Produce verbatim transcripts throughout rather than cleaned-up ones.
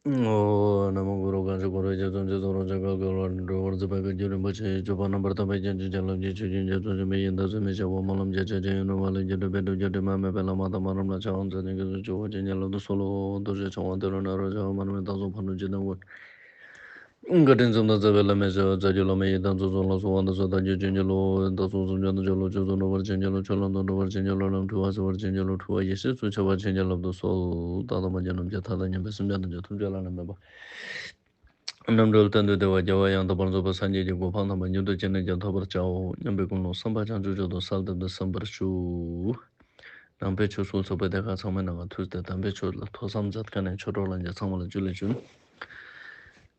ཨོ། ན་མོ་གུ་རུ། གང་ཞིག་འཁོར་བའི་རྒྱ་མཚོ་འཇིག་ཚོགས་རང་བྱུང་ག་གེ་ལ་འགྲོ་བར་མཛད་པའི་བཀའ་བརྒྱུད་རིན་པོ་ཆེའི་སྤྱོད་པ་རྣམ་པར་དག་པའི་རྒྱན་ཅན་བྱིན་རླབས་ཀྱི་ཆུ་རྒྱུན་རྒྱ་མཚོ་ཆེན་པོའི་ཡི་དམ་ཚད་མེད་ཞབས་པད་སྨོན་ལམ་རྒྱ་ཆེ་ཆེན་ཡོན་ཏན་མ་ལུས་རྒྱས་འགྲོ་བར་རྒྱུད་དུ་མ་མེད་པའི་ལམ་དང་བར་ཆད་ཚང་མ་ཚར་ཞིང་སྐྱེ་སུ་མཆིའོ། བྱིན་གྱིས་བརླབ་ཏུ་གསོལ་ལོ། རྡོ་རྗེ་འཆང་དབང་ཏེ་རུ་ནཱ་རོ་ཞབས་པད་མར་མེ་མཛད་སོགས་ཕ་རོལ་ཏུ་ཕྱིན་དང་ཀུན། བཀའ་དྲིན་གསུམ་ལྡན་རྩ་བའི་བླ་མའི་ཞབས། རྩ་བརྒྱུད་བླ་མའི་ཡི་དམ་ཚོགས་གཙོ་ལ་སོགས་དབང་དུ་སོང་བདག་རྒྱུད་བྱིན་གྱིས་རློབས། བདག་སོགས་སེམས་ཅན་ཐམས་ཅད་བློ་ཆོས་སུ་འགྲོ་བར་བྱིན་གྱིས་རློབས། ཆོས་ལམ་དུ་འགྲོ་བར་བྱིན་གྱིས་རློབས། ལམ་འཁྲུལ་བ་སེལ་བར་བྱིན་གྱིས་རློབས། འཁྲུལ་བ་ཡེ་ཤེས་སུ་འཆར་བར་བྱིན་གྱིས་བརླབ་ཏུ་གསོལ། བདག་དང་མ་གྱུར་ནམ་མཁའི་མཐའ་དང་མཉམ་པའི་སེམས་ཅན་ཐམས་ཅད་ཐོབ་བྱ་བླ་ན་མེད་པ། རྣམ་གྲོལ་གཏན་དུ་བདེ་བ་རྒྱལ་བ་ཡང་དག་པར་རྫོགས་པའི་སངས་རྒྱས་ཀྱི་གོ་འཕང་དམ་པ་མྱུར་དུ་ཅི་ནས་ཀྱང་ཐོབ་པར་བྱའོ་སྙམ་པའི་ཀུན་སློང་བསམ་པ་བྱང་ཆུབ་མཆོག་ཏུ་གསལ་བཏབ་སྟེ་གསན་པར་ཞུ། ནང་པའི་ཆོས་སྐུལ་ཚོགས་པའི་སྡེ་ཁག་ཚང་མའི་ནང་ང་ཐུགས་ཏེ་དམ་པའི་ཆོས་ལ་ཐོས་བསམ་མཛད་མཁན་ནི་ཆོས་གྲོགས་ལྷན་རྒྱས་ཚང་མ་ལ་ཇུ་ལེ་ཞུ།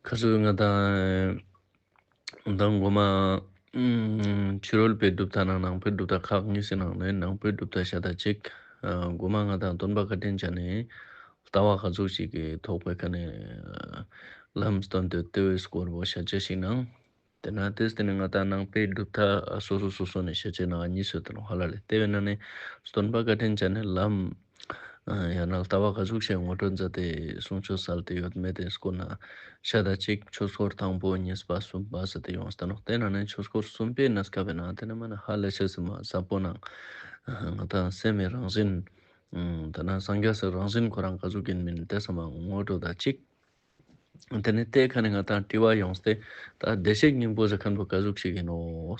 ཁ་སང་ང་དང་མདང་གོ་མ་ཕྱི་རོལ་པའི་གྲུབ་མཐའ་ནང་ནང་པའི་གྲུབ་མཐའ་ཁག་གཉིས་སི་ནང་ནས་ནང་པའི་གྲུབ་མཐའ་ཤ་སྟག་ཅིག་གོ་མ་ང་དང་སྟོན་པ་བཀའ་དྲིན་ཅན་ནི་ལྟ་བ་ག་ཟུག་ཞིག་གི་ཐོག་པའི་ཁ་ནས་ལམ་སྟོན་ཏེ་ལྟ་བའི་སྐོར་བོ་ཤད་ཅེས་ཤིག་ནང་། དེ་ན་དེ་སྟེ་ནི་ང་དང་ནང་པའི་གྲུབ་མཐའ་སོ་སོ་སོ་སོ་ནས་ཤད་ཅེས་ནང་གཉིས་སུ་དེ་ནོ་ཧ་ལ་ལེ། དེ་བས་ན་ནི་སྟོན་པ་བཀའ་དྲིན་ཅན་ནི་ལམ་ཡང་ན་ལྟ་བ་ག་ཟུག་ཞིག་ངོ་སྤྲོད་མཛད་དེ་གསུང་ཆོས་སལ་ཏེ་ཡོད་མེད་དེ་སྐོར་ན་ཤད་ཅིག་ཆོས་འཁོར་དང་པོ་གཉིས་པ་གསུམ་པ་ཟེར་ཏེ་ཡོངས་ཏེ་ནོ། དེ་ན་ནི་ཆོས་འཁོར་གསུམ་པའི་གནས་སྐབས་ན་དེ་ན་མ་ན་ཧ་ལས་ཤེས་སི་མ་ཟབ་པོ་ནང་ང་དང་སེམས་མི་རང་བཞིན་དེ་ན་སངས་རྒྱས་སི་རང་བཞིན་ཁོ་རང་ག་ཟུག་ཡིན་མིན་དེ་ཚང་མ་ངོ་སྤྲོད་ད་ཅིག་དེ་ནས་དེ་ཁ་ནས་ང་དང་དྲི་བ་ཡོངས་ཏེ་ད་བདེ་གཤེགས་སྙིང་པོ་ཟེར་མཁན་པོ་ག་ཟུག་ཞིག་ཡིན་ནོ།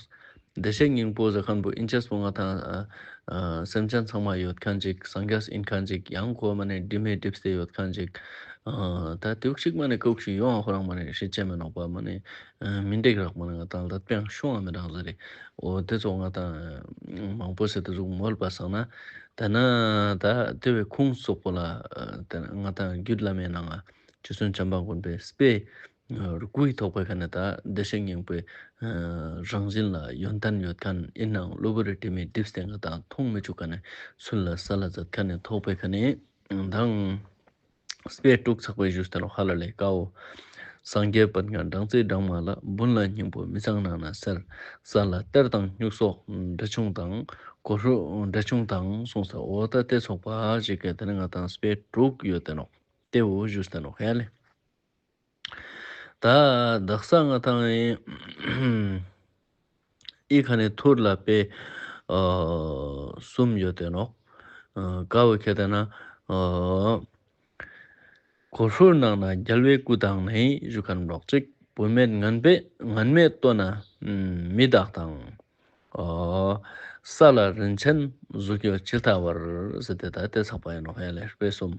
བདེ་གཤེགས་སྙིང་པོ་ཟེར་མཁན་པོ་ཨིན་ཅེས་པོ་ང་དང་ཨ་ཨ་སེམས་ཅན་ཚང་མ་ཡོད་མཁན་ཅིག་སངས་རྒྱས་ཨིན་མཁན་ཅིག་ཡང་ཁོ་མ་ནས་དྲི་མེད་གྲིབ་སྟེ་ཡོད་མཁན་ཅིག་ཨ་ད་དེ་ཞིག་མ་ནས་ཀུག་ཞིག་ཡོང་ཁོ་རང་མ་ནས་ཤེས་ཅེས་མེད་ནོག་པ། མ་ནས་ཨ་མི་འགྲིག་རག་མ་ནས་ང་དང་ལ་དཔེ་ཡང་ཤོང་བ་མི་རག་ཟེར་རེ། འོ་དེ་ཚོ་ང་དང་མང་པོ་ཟེར་དེ་ཟུག་མོལ་པ་སང་ན་དེ་ན་ད་དེ་བས་ཁུངས་སོགས་པོ་ལ་ཨ་དེ་ན་ང་དང་རྒྱུད་བླ་མའི་ནང་ང་རྗེ་བཙུན་བྱམས་པ་མགོན་པོའི་དཔེ་སྐུའི་ཐོག་པའི་ཁ་ནས་ད་བདེ་གཤེགས་སྙིང་པོའི་རང་བཞིན་ལ་ཡོན་ཏན་ཡོད་མཁན་ཡིན་ནའང་གློ་བུར་དྲི་མས་བསྒྲིབས་ཏེ་ང་དང་མཐོང་མི་བཅུག་མཁན་ནི་ཚུལ་ལ་གསལ་ལ་མཛད་མཁན་ནི་ཐོག་པའི་ཁ་ནས་དང་དཔེ་དྲུག་ཚགས་པའི་ཞུས་ཏེ་ནོ་ཧ་ལ་ལེ་ཀའོ། སངས་རྒྱས་པད་ངན་སྦྲང་རྩིའི་སྦྲང་མ་ལ། འབུལ་ལ་སྙིང་པོ་མི་གཙང་ནང་ན་གསེར། ས་ལ་གཏེར་དང་སྨྱུག་སོགས་འབྲས་ཆུང་དང་། གོ་སྲུ་འབྲས་ཆུང་དང་གསུངས་ས། འོ་ད་དེ་ཚོགས་པ་ཞིག་གི་དེ་ནི་ང་དང་དཔེ་དྲུག་ཡོད་དེ་ནོ། དེ་བོ་ཞུས་ཏེ་ནོ་ཧེ་ལེ། ད་དག་ས་ང་དང་ཨི་ཁ་ནས་ཐུར་ལ་དཔེ་ཨ་གསུམ་ཡོད་དེ་ནོ། ཨ་ཀ་བོ་ཁྱེད་དེ་ན་ཨ་གོ་སྲུ་ནང་ན་རྒྱལ་བའི་སྐུ་དང་ནི་ཞུ་མཁན་ནོག་ཅིག་བུད་མེད་ངན་པས་ངན་སྨྲས་བསྟོད་ན་མི་དག་དང་། ཨོ། ས་ལ་རིན་ཆེན་གཟུགས་ཀྱི་ཇི་ལྟ་བར་ཟེར་ཏེ་ད་དེ་ཚགས་པ་ཡིན་ནོ་ཧེ་ལེ་དཔེ་གསུམ།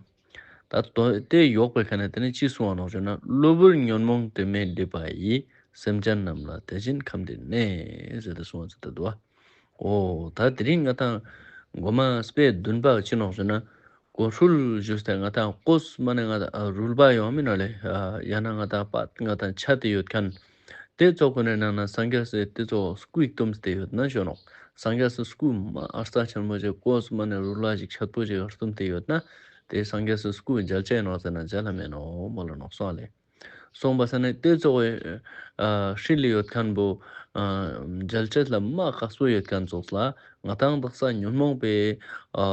ད་དོ་དེ་ཡོག་པའི་ཁ་ནས་དེ་ནི་ཅི་གསུང་བ་ནོག་ཞུ་ན། གློ་བུར་ཉོན་མོངས་དྲི་མས་བསྒྲིབས་པ་ཡིས། སེམས་ཅན་རྣམས་ལ་དེ་བཞིན་ཁམས་འདིར་གནས་ཟེར་ཏེ་གསུང་བ་ཟེར་ཏེ་འདུག་བ། ཨོ་ད་དེ་རིང་ང་དང་གོ་མ་དཔེ་བདུན་པ་ཅི་ནོག་ཞུ་ན། གོ་སྲུལ་ཞུས་ཏེ་ང་དང་གོས་མ་ནས་ང་དང་རུལ་པ་ཡོང་མིན་ནོ་ལེ། ཡང་ན་ང་དང་པད་ང་དང་ཆ་དེ་ཡོད་མཁན། དེ་ཚོགས་ཀུན་ནས་ནང་ན་སངས་རྒྱས་སི་དེ་ཚོགས་སྐུ་བཏུམས་ཏེ་ཡོད་ན་ཞུ་ནོག་སངས་རྒྱས་སི་སྐུ་མ་ཨ་རྩ་ཆེན་མོ་ཞིག་གོས་མ་ནས་རུལ་བ་ཞིག་ཆད་པོ་ཞིག་བཏུམས་ཏེ་ཡོད་ན། དེ་སངས་རྒྱས་སི་སྐུ་མཇལ་ཅེས་ནོག་ཟེར་ན་མཇལ་ལ་མེད་ནོ་མོལ་ལ་ནོག་སོང་ལེ། སོང་པ་ས་ནས་དེ་ཚོགས་ཨ་ཧྲིལ་ལི་ཡོད་མཁན་པོ་ཨ་མཇལ་ཅེས་ལ་མ་དཀགས་པོ་ཡོད་མཁན་ཚོགས་ལ་ང་དང་དག་ས་ཉོན་མོངས་པའི་ཨ་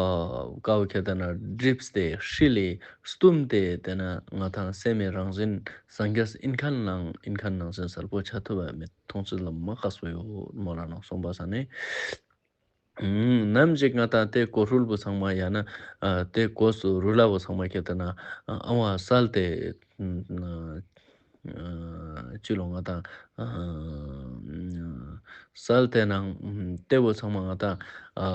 ཀ་བོ་ཁྱེད་དེ་ན་བསྒྲིབས་ཏེ་ཧྲིལ་ལི་བཏུམས་ཏེ་དེ་ན་ང་དང་སེམས་མི་རང་བཞིན་སངས་རྒྱས་ཨིན་མཁན་ནང་ཨིན་མཁན་ནང་བཞིན་གསལ་པོ་ཆ་ཐུབ་པ་མི་མཐོང་ཅེས་ལ་མ་དཀགས་པོ་ཡོད་མོལ་ལ་ནོག་སོང་པ་ས་ནས། ནམ་ཞིག་ང་དང་དེ་གོ་སྲུལ་བོ་ཚང་མ་ཡང་ན་ཨ་དེ་གོས་སུ་རུལ་བོ་ཚང་མ་ཁྱེད་དེ་ན་ཨ་ཨ་བ་སལ་ཏེ་ཨ་ཅི་ལོ་ང་དང་ཨ་སལ་ཏེ་ནང་དེ་བོ་ཚང་མ་ང་དང་ཨ་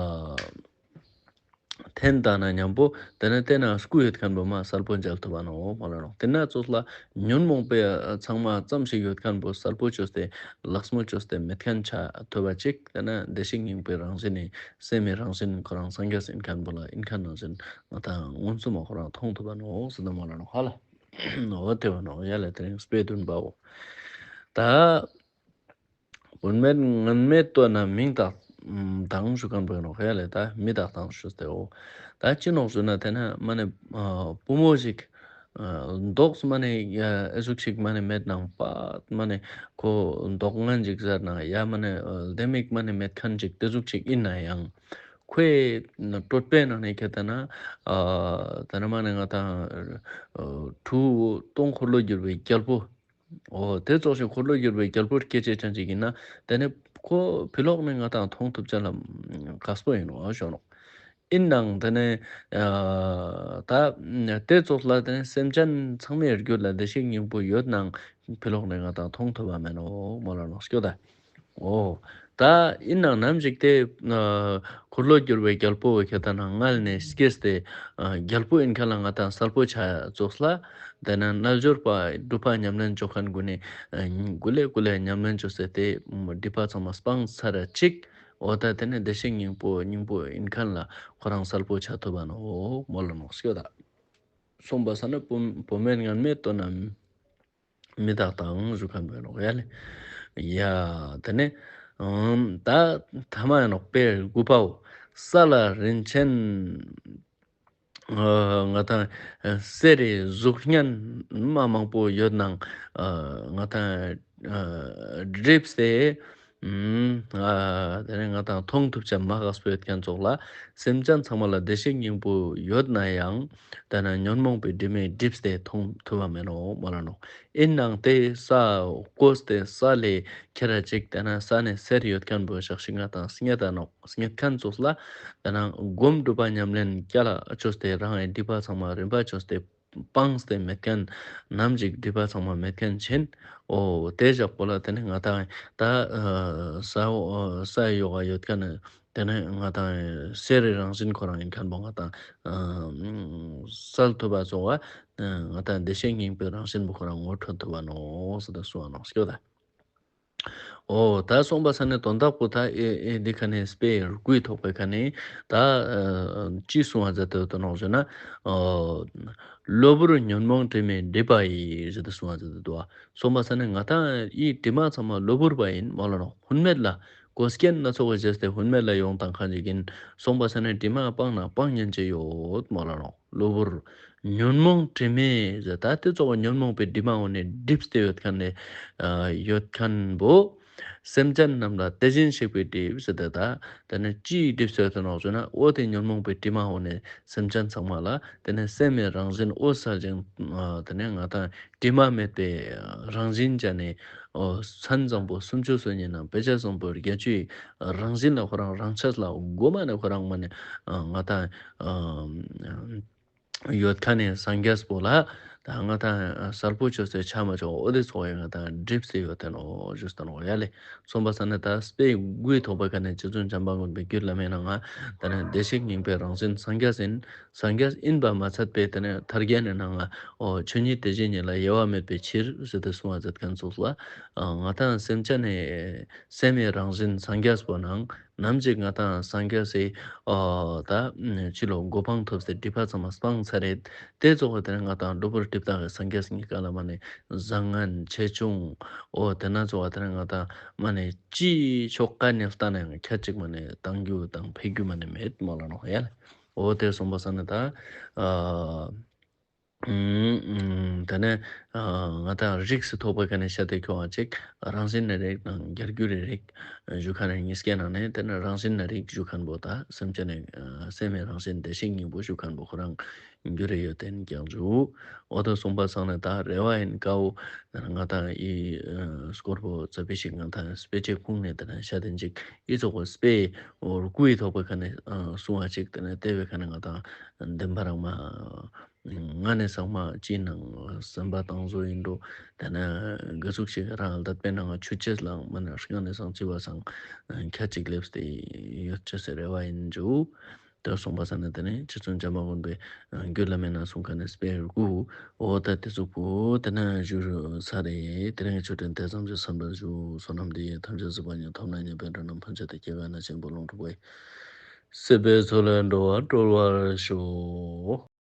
འཐེན་བཏང་ན་མཉམ་པོ་དེ་ནས་དེ་ན་སྐུ་ཡོད་མཁན་པོ་མ་གསལ་པོ་མཇལ་ཐུབ་བ་ནོག་མོལ་ལ་ནོག་དེ་ན་ཚོགས་ལ་ཉོན་མོངས་པའི་ཚང་མ་ཙམ་ཞིག་ཡོད་མཁན་པོ་གསལ་པོ་བཅོས་ཏེ་ལགས་མོ་བཅོས་ཏེ་མེད་མཁན་ཆ་ཐུབ་པ་ཅིག་དེ་ན་བདེ་གཤེགས་སྙིང་པོའི་རང་བཞིན་ནི་སེམས་མི་རང་བཞིན་ཁོ་རང་སངས་རྒྱས་ཨིན་མཁན་པོ་ལ་ཨིན་མཁན་རང་བཞིན་ང་དང་མངོན་སུམ་མ་ཁོ་རང་མཐོང་ཐུབ་བ་ནོག་ཟེར་ན་མོལ་ལ་ནོག་ཧ་ལ། འོ་དེ་བ་ནོག་ཡ་ལེ། དེ་རིང་དཔེ་བདུན་པའོ། ད་བུད་མེད་ངན་སྨྲས་བསྟོད་ན་མི་དག་དང་ཞུ་མཁན་པོ་ཡིན་ནོག་ཧེ་ལེ། ད་མི་དག་དང་ཞུས་ཏེ་འོ། ད་ཅི་ནོག་ཞུ་ན་དེ་ན་མ་ནས་བུ་མོ་ཞིག་མདོག་མ་ནས་ཨེ་ཟུག་ཞིག་མ་ནས་མེད་ནང་པ་མ་ནས་ཁོ་མདོག་ངན་ཞིག་ཟེར་ན་ཡ་མ་ནས་ལྡེ་མིག་མ་ནས་མེད་མཁན་ཞིག་དེ་ཟུག་ཞིག་ཡིན་ན་ཡང་། ཁོའི་གྲོད་པའི་ནང་ནས་ཁྱེར་ཏེ་ན་ཨ་ད་ནི་མ་ནི་ང་དང་ཨ་ཁྲུ་སྟོང་འཁོར་ལོ་སྒྱུར་བའི་རྒྱལ་པོ། འོ་དེ་ཙོགས་ཤིག་འཁོར་ལོ་སྒྱུར་བའི་རྒྱལ་པོ་སྐྱེ་ཅེས་ཅན་ཅིག་ཡིན་ན་དེ་ནི་ཁོ་ཕི་ལོག་ནས་ང་དང་མཐོང་ཐུབ་ཅེས་ལ་དཀའ་སྤོ་ཡིན་ནོག་ཞུ་ནོག། ཡིན་ནའང་དེ་ནས་ཨ་ད་དེ་ཙོགས་ལ་དེ་ནས་སེམས་ཅན་ཚང་མའི་རྒྱུད་ལ་བདེ་གཤེགས་སྙིང་པོ་ཡོད་ནའང་ཕི་ལོག་ནས་ང་དང་མཐོང་ཐུབ་པ་མེད་ནོག་མོལ་ལ་ནོག་སྐྱོ་ད། འོ། ད་ཡིན་ནའང་ནམ་ཞིག་དེ་ཨ་འཁོར་ལོ་སྒྱུར་བའི་རྒྱལ་པོ་བོ་ཁྱེར་ཏེ་ན་མངལ་ནས་སྐྱེས་ཏེ་ཨ་རྒྱལ་པོ་ཡིན་མཁན་ལ་ང་དང་གསལ་པོ་ཆ་ཙོགས་ལ། དེ་ནས་རྣལ་འབྱོར་པ་སྒྲུབ་པ་ཉམས་ལེན་ཅོ་མཁན་ཀུན་ནི་ཨ་ཀུ་ལེ་ཀུ་ལེ་ཉམས་ལེན་ཅོས་ཏེ་དེ་སྒྲིབ་པ་ཚང་མ་སྤངས་ཚར་ར་ཅིག། འོ་ད་དེ་ནས་བདེ་གཤེགས་སྙིང་པོ་སྙིང་པོ་ཡིན་མཁན་ལ་ཁོ་རང་གསལ་པོ་ཆ་ཐུབ་པ་ནོག་མོལ་ལ་ནོག་སྐྱོ་ད། གསུངས་པ་ས་ན་བུ་བུད་མེད་ངན་སྨྲས་ལྟོས་ན་མི་རྟག་དང་ཞུ་མཁན་བོ་ཡིན་ནོག་ཡ་ལེ། ཡ་དེ་ནས་ཨམ་ད་ཐ་མ་ཡིན་ནོག་དཔེ་དགུ་པའོ། ས་ལ་རིན་ཆེན་ཨ་ང་དང་གསེར་རི་གཟུགས་བརྙན་མ་མང་པོ་ཡོད་ནའང་ཨ་ང་དང་ཨ་བསྒྲིབས་ཏེ་ཨམ་ཨ་དེ་ནས་ང་དང་མཐོང་ཐུབ་ཅེས་མ་དཀའ་སྤོ་ཡོད་མཁན་ཙོགས་ལ་སེམས་ཅན་ཚང་མ་ལ་བདེ་གཤེགས་སྙིང་པོ་ཡོད་ན་ཡང་དེ་ནས་ཉོན་མོངས་པའི་དྲི་མས་བསྒྲིབས་ཏེ་མཐོང་ཐུབ་པ་མེད་ནོག་མོལ་ལ་ནོག། ཡིན་ནའང་དེ་ས་བརྐོས་ཏེ་ས་ལས་ཁྱེར་ར་ཅིག་དེ་ནས་ས་ནས་གསེར་ཡོད་མཁན་བོ་ཞག་ཞིག་ང་དང་རྙེད་ད་ནོག། རྙེད་མཁན་ཙོགས་ལ་དེ་ནས་སྒོམ་སྒྲུབ་པ་ཉམས་ལེན་རྒྱ་ལ་ཅོས་ཏེ་རང་ངི་སྒྲིབ་པ་ཚང་མ་རིམ་པ་ཅོས་ཏེ་སྤངས་ཏེ་མེད་མཁན་ནམ་ཞིག་སྒྲིབ་པ་ཚང་མ་མེད་མཁན་ཆེན། འོ་དེ་ཞག་པོ་ལ་དེ་ནས་ང་དང་ད་ཨ་ས་འོ་ས་ཡི་ཡོ་ག་ཡོད་མཁན་དེ་ནས་ང་དང་གསེར་རི་རང་བཞིན་ཁོ་རང་ཡིན་མཁན་བོ་ང་དང་ཨ་གསལ་ཐུབ་པ་ཙོགས་པ་ང་དང་བདེ་གཤེགས་སྙིང་པོའི་རང་བཞིན་བོ་ཁོ་རང་ངོ་འཕྲོད་ཐུབ་པ་ནོག་ཟེར་ཏེ་གསུངས་པ་ནོག་སྐྱོ་ད། འོ་ད་གསུངས་པ་ས་ནས་དོན་དག་པོ་ད་ཨེ་ཨེ་འདི་ཁ་ནས་དཔེ་དགུའི་ཐོག་པའི་ཁ་ནས་ད་ཨ་ཅི་གསུང་བ་མཛད་དེ་འདུག་ནོག་ཟེར་ན། ཨ་གློ་བུར་ཉོན་མོངས་དྲི་མས་བསྒྲིབས་པ་ཡིས་ཟེར་ཏེ་གསུང་བ་མཛད་དེ་འདུག་པ། གསུངས་པ་ས་ནས་ང་དང་ཨི་དྲི་མ་ཚང་མ་གློ་བུར་བ་ཡིན་མོལ་ལ་ནོག། ཧུན་མེད་ལ་གོ་སྐྱེན་སྣ་ཚོགས་པ་བྱས་ཏེ་ཧུན་མེད་ལ་ཡོང་བཏང་མཁན་ཅིག་ཡིན། གསུངས་པ་ས་ནས་དྲི་མ་སྤངས་ན་སྤང་ཉན་ཅེས་ཡོད་མོལ་ལ་ནོག། གློ་བུར་ཉོན་མོངས་དྲི་མས་ཟེར་ད་དེ་ཙོགས་པ་ཉོན་མོངས་པའི་དྲི་མ་འོ་ནས་བསྒྲིབས་ཏེ་ཡོད་མཁན་ནས་ཨ་ཡོད་མཁན་བོ། སེམས་ཅན་རྣམས་ལ་དེ་བཞིན་གཤེགས་པས་བསྒྲིབས་ཟེར་ད་ད་དེ་ནས་ཅིའི་བསྒྲིབས་ཏེ་ཡོད་དེ་ནོག་ཟེར་ན། འོ་དེ་ཉོན་མོངས་པའི་དྲི་མ་འོ་ནས་སེམས་ཅན་ཚང་མ་ལ་དེ་ནས་སེམས་ནི་རང་བཞིན་འོད་གསལ་ཞིང་ཨ་དེ་ནས་ང་དང་དྲི་མ་མེད་པའི་རང་བཞིན་ཅན་ནི་འོ་མཚན་བཟང་པོ་སུམ་ཅུ་སོ་གཉིས་ནང་དཔེ་བྱད་བཟང་པོ་བརྒྱད་ཅུའི་རང་བཞིན་ལ་ཁོ་རང་རང་ཆས་ལ་མགོ་མ་ནས་ཁོ་རང་མ་ནས་ཨ་ང་དང་ཨ་ཡོད་མཁན་ནི་སངས་རྒྱས་པོ་ལ་ད་ང་དང་གསལ་པོ་ཅོས་ཏེ་ཆ་མ་ཅོ་འོ་དེ་ཚོ་ཡང་ང་དང་བསྒྲིབས་ཏེ་ཡོད་དེ་ནོག་ཞུས་ཏེ་ནོག་ཡ་ལེ། གསུངས་པ་ས་ནས་ད་དཔེ་དགུའི་ཐོག་པའི་ཁ་ནས་རྗེ་བཙུན་བྱམས་པ་མགོན་པོའི་རྒྱུད་བླ་མའི་ནང་ང་དེ་ནས་བདེ་གཤེགས་སྙིང་པོའི་རང་བཞིན་སངས་རྒྱས་ཡིན། སངས་རྒྱས་ཡིན་པ་མ་ཚད་པའི་དེ་ནས་ཐར་རྒྱན་ནི་ནང་ང་འོ་ཆོས་ཉིད་དེ་བཞིན་ཉིད་ལ་དབྱེ་བ་མེད་པའི་ཕྱིར་ཟེར་ཏེ་གསུང་བ་མཛད་མཁན་ཚོགས་ལ་ང་དང་སེམས་ཅན་ནི་སེམས་ནི་རང་བཞིན་སངས་རྒྱས་པོ་ནང་ནམ་ཞིག་ང་དང་སངས་རྒྱས་སི་ཨ་ད་ཕྱི་ལོ་གོ་འཕང་ཐོབ་སྟེ་སྒྲིབ་པ་ཚང་མ་སྤངས་ཚར་རེད། དེ་ཚོགས་དེ་ང་དང་གློ་བུར་སྒྲིབ་དག་གི་སངས་རྒྱས་གཉིས་ཀ་ལ་མ་ནས་བཟང་ངན་ཆེ་ཆུང་འོ་དེ་ན་ཚོགས་དེ་ང་དང་མ་ནས་ཅི་ཕྱོགས་ག་ནས་ལྟ་ན་ཡང་ཁྱད་ཅིག་མ་ནས་བཏང་རྒྱུ་དང་འཕེལ་རྒྱུ་མ་ནས་མེད་མོལ་ལ་ནོག་ཡ་ལེ། འོ་དེ་གསུངས་པ་ས་ནས་ད་ཨ་ཨུམ་དེ་ནས་ཨ་ང་དང་རིགས་སུ་ཐོག་པའི་ཁ་ནས་བཤད་དེ་ཁྱོང་བ་ཅིག་རང་བཞིན་ནི་རིགས་ནང་རྒྱལ་རྒྱུ་རི་རིགས་ཞུ་མཁན་ནི་གཉིས་ཀའི་ནང་ནས་དེ་ནས་རང་བཞིན་ནི་རིགས་ཞུ་མཁན་བོ་ད་སེམས་ཅན་ནི་ཨ་སེམས་ནི་རང་བཞིན་བདེ་གཤེགས་སྙིང་པོ་ཞུ་མཁན་བོ་ཁོ་རང་རྒྱུ་རི་ཡོད་དེ་ནི་ཀྱང་ཞུ། འོ་དོ་གསུངས་པ་སང་ནས་ད་རེ་བ་ཡིན་ཀའོ། ང་དང་ཨི་ཨ་སྐོར་བོ་ཙ་པི་ཞིག་ང་དང་དཔེ་ཆའི་ཁུངས་ནས་དེ་ནས་བཤད་དེ་ཅིག་ཨི་ཚོགས་པོ་དཔེ་འོ་དགུའི་ཐོག་པའི་ཁ་ནས་ཨ་གསུང་བ་ཅིག་དེ་ནས་དེ་བའི་ཁ་ནས་ང་དང་བདེན་པ་རང་མ། ང་ནི་ཚང་མ་ཅི་ནང་སེམས་པ་བཏང་བཟོ་ཡིན་འགྲོ། དེ་ན་ག་ཟུག་ཞིག་རང་ལ་དད་པའི་ནང་ང་ཆུ་ཆེས་ལའང་མ་ནི་རང་ནི་སང་ཅི་བ་སང་ཁྱད་ཅིག་སླེབས་ཏེ་ཡོད་ཅེས་སི་རེ་བ་ཡིན་འཇུ། དེ་གསུངས་པ་ས་ནས་དེ་ནས་རྗེ་བཙུན་བྱམས་པ་མགོན་པོའི་རྒྱུད་བླ་མའི་ནང་གསུངས་མཁན་ནི་དཔེ་དགུ་འོ་ད་དེ་ཟུག་པོ་དེ་ན་བཞུགས་ས་རེད། དེ་རིང་ཆོས་འབྲེལ་དེ་ཙམ་གྱིས་མཚམས་འཇོག་ཞུ། བསོད་ནམས་འདི་ཡིས་ཐམས་ཅད་གཟིགས་པ་ཉིད། ཐོབ་ནས་ཉེས་པའི་དགྲ་རྣམས་ཕམ་བྱས་ཏེ། སྐྱེ་རྒ་ན་འཆིའི་རྦ་ཀློང་འཁྲུགས་པའི་སྲིད་པའི་མཚོ་ལས་འགྲོ་བ་སྒྲོལ་བར་ཤོག།